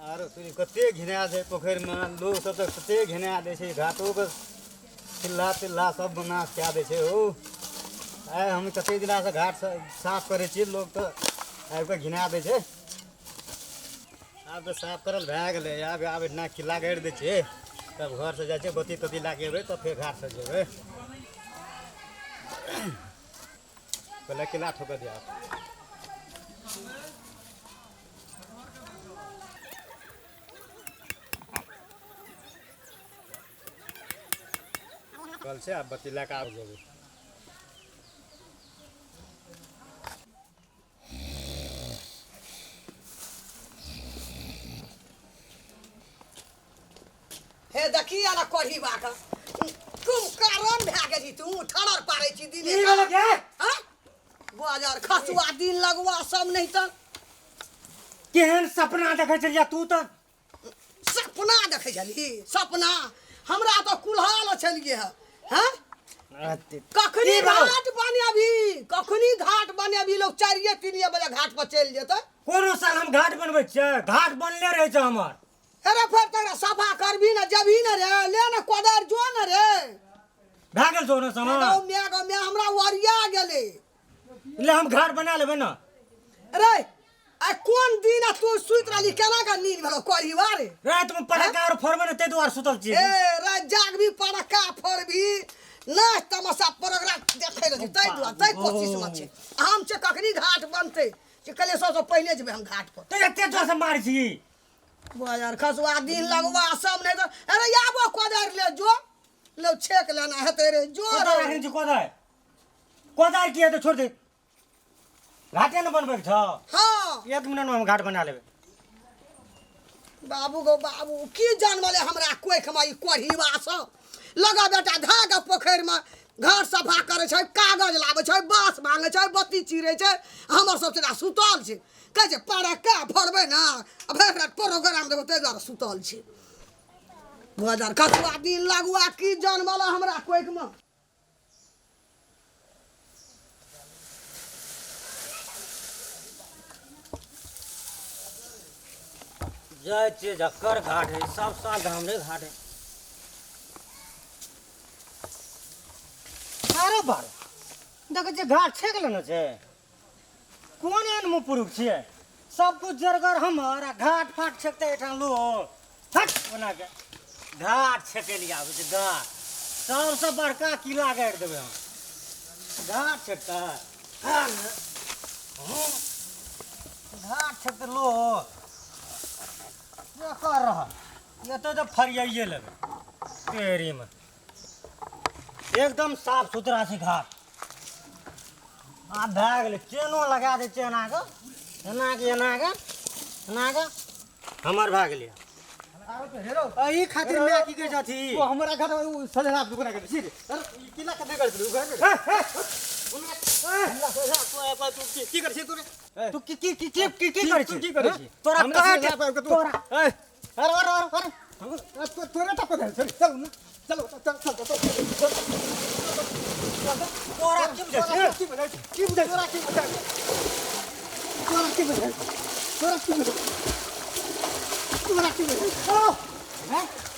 आरो सुनि कते घिना छै पोखरिमे लोग सब तऽ कते घिना दै छै घाटोके चिल्ला तिल्ला सब नाश कए दै छै हौ। आइ हम कते दिनासँ घाट साफ करै छियै, लोग तऽ आबि कऽ घिना दै छै। आब तऽ साफ करल भए गेलै, आब आब एहिठिना किला गाड़ि दै छियै, तब घरसँ जाइ छियै बत्ती तत्ती लए कऽ एबै तब फेर घाटसँ जेबै। पहिले किला ठोकऽ दिअ। कल छै आब बत्ती लए कऽ आबि जेबै। हे देखी आला कढ़ी बाक तुम कारण भए गेली, तू ठड़र पारै छी दिने की भेलै गे? हाँ? बाजार खसुआ दिन लगुआ सब नहीं तऽ केहन सपना देखै छलियै तू तऽ? सपना देखै छली सपना? हमरा तऽ कुल्हाल छलियै हँ। हाँ? कखनी की भेलौ? घाट बनेबी, कखनी घाट बनेबी? लोग 4-3 बजे घाट पर चलि जेतै। कोनो साल हम घाट बनबै छियै? घाट बनले रहै छै हमर। अरे फेर तोरा सफा करबी ने, जेबही ने रे, ले ने कोदारि जो ने रे। भए गेल छौ ने सामान? गौ my गौ my, हमरा ओरिया गेलै। ले हम घाट बना लेबै ने। अरे आइ कोन दिन आ तू सुति रहली, केना के नींद भेलौ करही रे? रातिमे पटाखा आर फोड़बै ने, ताहि दुआरे सुतल छियै। ए राति जागबी, पड़क्का फोड़बी, नाच तमाशा प्रोग्राम देखै रहली, ताहि दुआरे ताहि कोशिश मे छै हम छै कखनी घाट बनतै से। कहलियै सबसँ पहिले जेबै हम घाट पर। तऽ एते जोरसँ मारै छी? बाजार खसुआ दिन लगवा सब नहीं तो। अरे आबो कोदारि ले जो लो, छेक लेना हेतै रे जो। कोदारि रे राखने छी? कोदारि कोदारि की हेतै? छोड़ दे, घाटे ने बनबैके छौ। हाँ। एक मिनटमे हम घाट बना लेबै। बाबू गो बाबू, की जानवले हमरा कोखमे ई कोढ़ीवा सब लगा बेटा धागा पोखरिमे घर सफा करै छै, कागज लाबै छै, बाँस भाङै छै, बत्ती चिरै छै, हमर सब चीज सुतल छै। कहै छै पड़क्का फोड़बै ने आ भरि राति प्रोग्राम देबै, ताहि दुआरे सुतल छै। 2000 खसुआ दिन लगुआ की जानवला हमरा कोखमे। जाइ छियै जकर घाट है, सब साल तऽ हमरे घाट है। अरे बार देखै छियै घाट छेक लेने छै। कोन एहन मुँह पुरुख छियै, सब कुछ जरगर हमर आ घाट फाट छेकतै एहिठाम लोक। हट बना के घाट छेकै लिए आबै छै। घाट सबसँ बड़का किला गाड़ि देबै हम। घाट छेकतै, घाट छेकतै लोक कर रहल। एतऽ तऽ फरियाइए लेबै तेरीमे। एकदम साफ सुथरा छै घाट आब भए गेलै। चेनो लगा दै छियै एना कऽ, एना कऽ, एना कऽ, एना कऽ। हमर भए गेलै। एहि खातिर माय की कहै छथि? ओ हमरा घर ओ सजना दुकान के छी रे। अरे ई किला कते कर छलू घर? की कर छी तू रे? तू की की की की की की करै तू छी? की करै छी? तोरा हमरा काट सजना पर तू तोरा ए अरे अरे अरे अरे तोरा टप दे, चल चल ना, चल चल चल चल चल। तोरा की बुझै छी? की बुझै छी? की बुझै? तोरा की बुझै? तोरा की बुझै? तोरा की बुझै? तोरा की बुझै?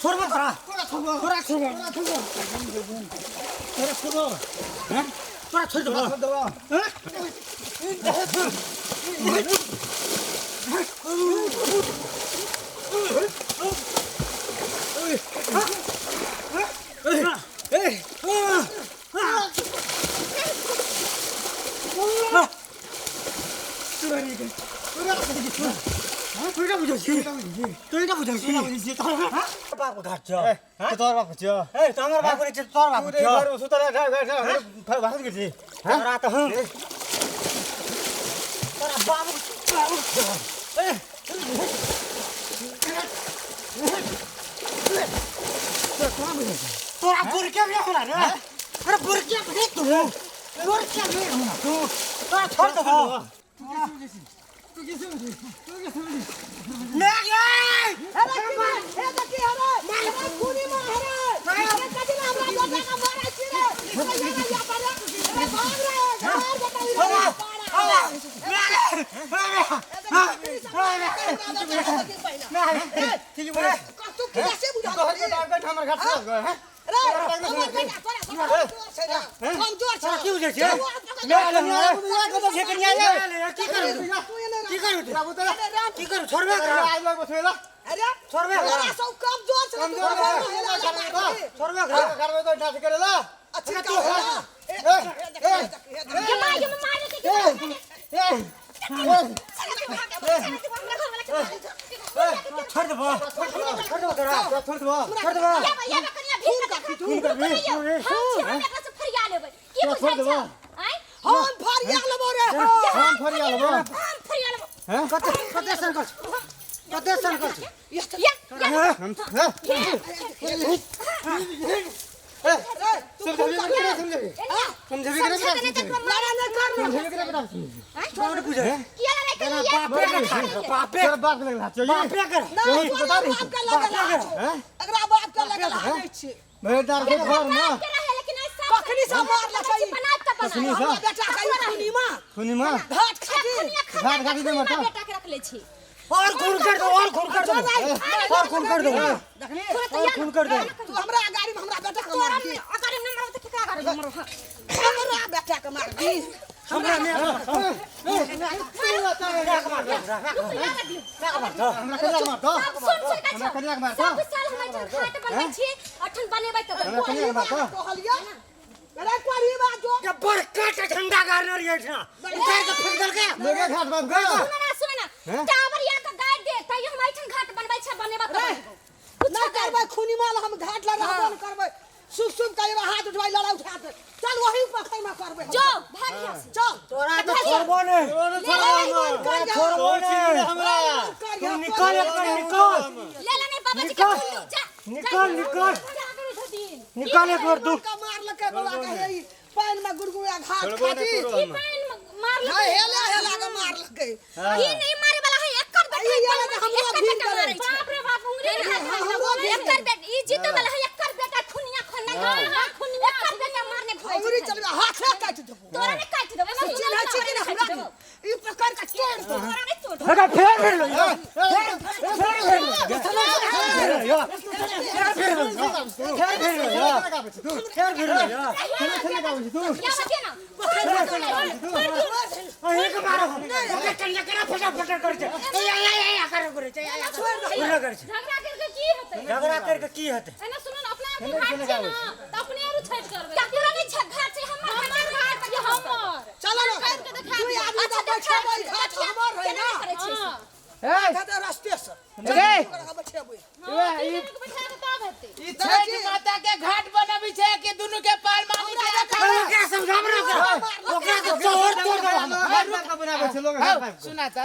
छोड़बो तोरा? तोरा छोड़बो? तोरा छोड़बो? तोरा छोड़बो? तोरा छोड़बो? हैं? तोरा छोड़ देबो? छोड़ देबो? हैं? तू का बुझै छी? तू का बुझै छी? बाप घाट छ? तोर बाप छ? ए त हमर बाप नै छै, तोर बाप तू छ। घर में सुतल है, घर घर भाग गेल छी। तोरा त हम तोरा बाबू बाबू। ए तोरा बुरके भी हमरा रे। अरे बुरके भी तू, बुरके भी हमरा तू। तोरा छोड़ देबो? तू की समझी? तू की समझी? ले गे। अरे की मार, हे देखी, अरे अरे खूनी मार रे। अरे कथी ला हमरा बेटा के मारै छी रे? अरे ये ना या पर अरे भाग रे घर बताई रे। पारा। ए देखी, ठीक बोले तू कैसे बुझा तोहर बेटा के हमर घाट से गए हैं रे हमर बेटा तोरा कमजोर छै की बुझै छियै मैं कन्या कत छै कन्या ये की करू की करू की करू छोड़बे कर आज लग बसवेला अरे छोड़बे तोरा सब कमजोर छै कमजोर छोड़बे कर करबे तो डांस करेला अच्छा तू ये मार ये मार के छोड़ दे छोड़ दे छोड़ दो छोड़ दे ये कन्या भीख कर हम एकरा से फरिया लेबै की बुझै छ आय हम फरिया लेबो रे हम फरिया लेबो हम फरिया लेबो हैं कते कते सन कर कते सन कर या हम समझबी समझबी लड़ा नहीं कर समझबी करे बेटा छोड़ बुझे किया लड़ाई कर बापे कर बापे तेरा बाप के लगला चाहिए बापे कर नहीं बता रही बाप के लगला एकरा बाप के लगला नहीं छी भेदार के घर में कखनी से मार लकै कखनी से बेटा के खुनी मां खुनी मां घाट खाती घाट खाती दे मरता बेटा के रख ले छी और खून कर दो और खून कर दो और खून कर दो देखनी और खून कर दो तू हमरा गाड़ी में हमरा बेटा के मार दी अगर न मारो त केकरा गाड़ी में मारो हमरा बेटा के मार दी हमरा में हमरा कन्या के मारतो हमरा कन्या के मारतो सब साल हम घाट बनबै छी अठन बनेबै त हमरा कन्या के मारतो कहलिया अरे कोरी बात जो के बड़का के झंडा गाड़ने रहिए ठना उतार के फेंक देल के लोगे घाट बाप गए सुन ना सुन ना टावर या के गाड़ दे तैयो हम अठन घाट बनबै छै बनेबै त ना करबै खूनी माल हम घाट लगा बन करबै सुख सुख के हाथ उठवाई लड़ा उठा दे चल वही पोखर में करबै जो भाग यहाँ से चल तोरा तो छोड़बो नहीं छोड़बो नहीं हमरा तू निकल एक बार निकल ले ले नहीं बाबा जी के फूल जा निकल निकल निकल एक बार तू का मार लके बोला के हे पानी में गुड़गुड़ा घाट खाती ई पानी में मार हां हेला हेला के मार लके ई नहीं मारे वाला है एकर बेटा ई वाला के हमरो भीड़ करे बाप रे बाप उंगली एकर बेटा ई जीते वाला है एकर बेटा खुनिया खन्ना हां खुनिया एकर बेटा मारने घोय उंगली चल हाथ काट देबो तोरा ने काट देबो चिन्ह चिन्ह हमरा ई पकड़ के तोड़ दो तोरा ने तोड़ लगा फेर फेर लो फेर फेर फेर लो फेर फेर लो फेर फेर लो फेर फेर लो तू या बतिया ना अहे के मारो ओके कन्या करा फटा फटा कर छे या या या कर करे छे या या कर छे झगड़ा करके की होतै झगड़ा करके की होतै एना सुनो ना अपना के घाट छै ना त अपने आरु छठ करबै तोरा नहीं घाट छै हमर घाट छै हमर चलो ना तू आदमी का बैठेबै घाट हमर है ना ए घाट रास्ते से रे बैठेबै ई ई छठ माता के घाट बनाबी छै कि दुनु के पाल मानी के ओकरा समझाब ना ओकरा के तोड़ तोड़ दो हम घाट बनाबै छै लोग घाट सुना त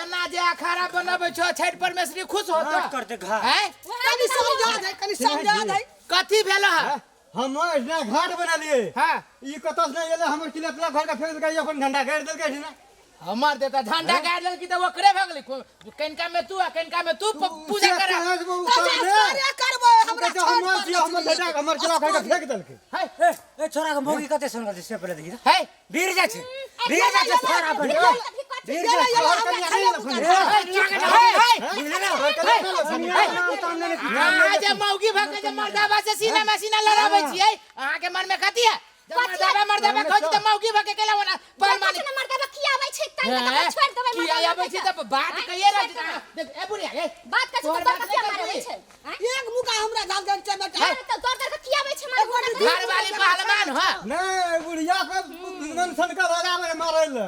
एना जे अखाड़ा बनाबै छो छठ परमेश्वरी खुश होतो घाट कर दे घाट हैं कनी समझा दे कनी समझा दे कथी भेल है हम एना घाट बना लिए हां ई कतस नै एले हमर किला अपना घर के फेंक देलकै अपन झंडा गाड़ि देलकै ना हमर देता झंडा गाड़ लेल की त ओकरे भऽ गेलै कनिका में तू आ कनिका में तू पूजा कर करबै हमरा हमर बेटा हमर किला घर के फेंक देलकै है ए छोरा के मौगी कते सुन गल से पहले देखी है वीर जा छै वीर जा छै फारा बन वीर जा छै जे मौगी भऽ के जे मर्दाबा से सीना में सीना लड़ाबै छियै अहाँ के मन में कथी है जब मर्दाबा मर्दाबा कहै छी त मौगी भऽ के केला ओना पर मानी मर्दाबा खियाबै छै तै त छोड़ देबै खियाबै छै त बात कहिए रहल छै देख ए बुढ़िया ए बात कहै छै तोर के किया मारै छै एक मुका हमरा झाल देन छै बेटा त तोर के खियाबै छै मार घर वाली पहलवान हो नै बुढ़िया के मन सनका लगाबै मारै ल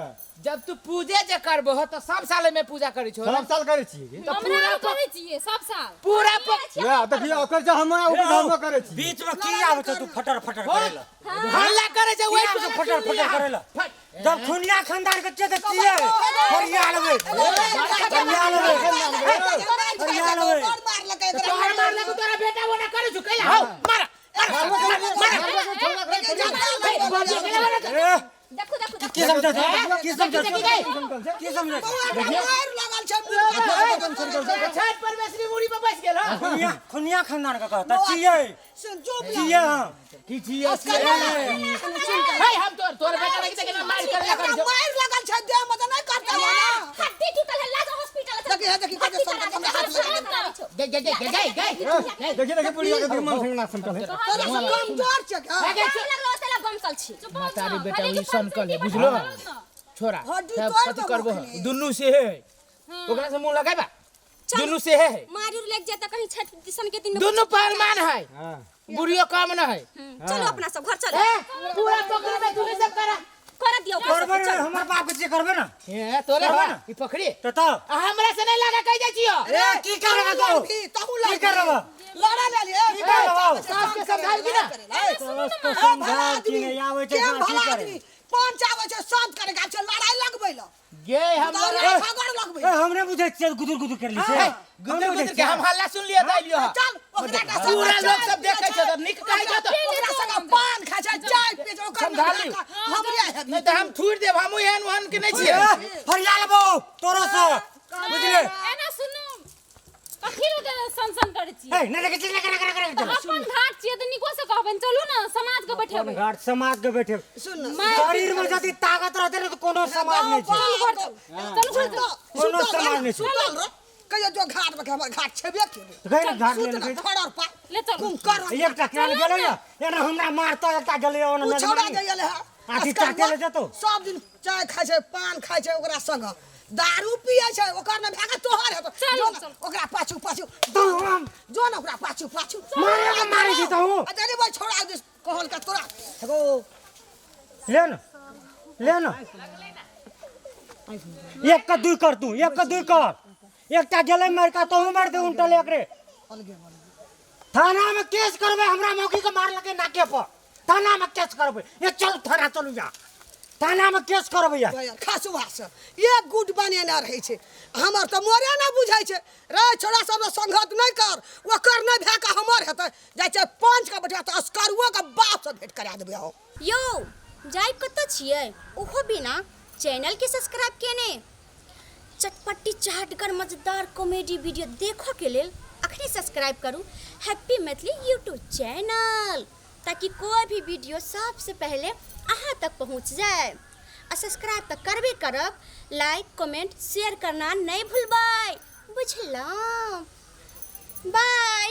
जब तू पूजे जे करबो हो त सब साल में पूजा करै छो सब साल करै छी त पूरा करै छियै सब साल पूरा ले देखियो ओकर जे हम ओकर हम करै छी बीच में की आबै छै तू फटर फटर करेला हल्ला करै छै ओइ तू फटर फटर करेला जब खुनिया खानदान के छियै त किए फरिया लेबै फरिया लेबै फरिया लेबै तोहर मारलक तोरा बेटा ओना करै छु कैला हौ मार मार देखो देखो की समझै की समझै की समझै मार लगल छै छठ परमेश्वरी मुड़ी पर बैस गेल हँ खुनिया खुनिया खानदान के कहता छियै छियै हम की छियै हे हम तोर तोर बेटा लगी त केना मार कर मार लगल छै देह में त नहीं करते ना हड्डी टूटल है लाज हॉस्पिटल गे देखी कते संकट हमरा हाथ लगा देलकै। गे गे गे गे गे गे। देखी देखी बुढ़िया के मन संग ना संकल है। तोरा से कमजोर छै गे। लगलो ओते बमकल छी। मातारी बेटा ई सनकल है बुझलो छोरा। हड्डी तब तोड़ कथी देबो करबो अखनी। दुनू से है ओकरा से मुंह लगाबा दुनू से है। मारी लग जाता कहीं छठ दिसन के दिन। दुनू पहलवान है। हां बुढ़ियो कम न है। चलो अपना सब घर चलो। ए पूरा पोखरी में दुनू सब करा कर दियो करबे ने हमर बाप के जे करबे ना। ए तोरे करबे हो ना। ई पोखरी त तब आ हमरा से नहीं लगा कह जाइ छियो। ए की करबे तू? तहु की करबे? लड़ा ले ले। की करबे? सास के समझाइ कि ना? सास के समझाइ कि नहीं आबै छै के की भला करे? आदमी पंच आबै छै शांत करे के छै लड़ाई लगबै ल। गे हम लड़ाई झगड़ लगबै। ए हमरे बुझै छियै गुदुर गुदुर करली से। गुदुर गुदुर के हम हल्ला सुन लिया त आइलियो। चल ओकरा के पूरा लोग सब देखै छै त नीक कहै छै त ओकरा संग पान खाइ छै चाय पी छै ओकर समझा लियौ। हमरे है। नहीं त हम थूर देब हमहु एहन ओहन के नहीं छियै। फरिया लेबो तोरो से बुझले। एना सुनू कथी लए सन सन करै छियै? ए नहीं देखै छियै कर कर कर तऽ अपन घाट छियै तऽ नीको से कहबनि चलू ने समाज के बैठेबै। घाट समाज के बैठे सुन शरीर में यदि ताकत रहते ने तो कोनो समाज नहीं छै। चलू घर चलू घर चलू। कोनो समाज नहीं छै। सुतल रह कहियो जो घाट में हमर घाट छेबे केबे। गई ना घाट सुत ले ना ले। खड़र पा ले चलू। कुंकर एकटा केन गेलै या एना हमरा मारतो एकटा गेलै ओना उ छौड़ा जे गेलै है आथी चाटे ले जेतो। सब दिन चाय खाइ छै पान खाइ छै ओकरा संग दारू पियै छै ओकर न भए के तोहर हेतो। चलू, जो न चलू। ओकरा पाछू पाछू जो न ओकरा पाछू पाछू मारे के मारे छी तहु। आ जाने भाई छोड़ा दे कहल का तोरा एगो ले न ले न एक का दुई कर तू एक का दुई कर एकटा गेलै मार का तोहू मार दे उनटल एकरे। थाना में केस करबे हमरा मौकी के मार लगे नाके पर। थाना में केस करबे ये चल थाना चलू जा थाना में केस करबे यार। खसुआ से एक गुट बनेने रहै छै हमर तऽ मोरे न बुझै छै रे छोड़ा सब संगत नहि कर ओकर नहि भए के हमर हेतै जाइ छै पंच के बैठा तऽ अस्करुओ के बाप से भेंट करा देबै हम। यौ जाय कतऽ छियै ओहो बिना चैनल के सब्सक्राइब केने? चटपटी चाटगर मजेदार कॉमेडी वीडियो देखऽ के लेल अखनी सब्सक्राइब करू हैप्पी मैथिली यूट्यूब चैनल ताकि कोई भी वीडियो सबसे पहले अहाँ तक पहुँच जाए। आ सब्सक्राइब तऽ करबे करब, लाइक कमेंट शेयर करना नहीं भूलबै बुझलहुँ? बाय।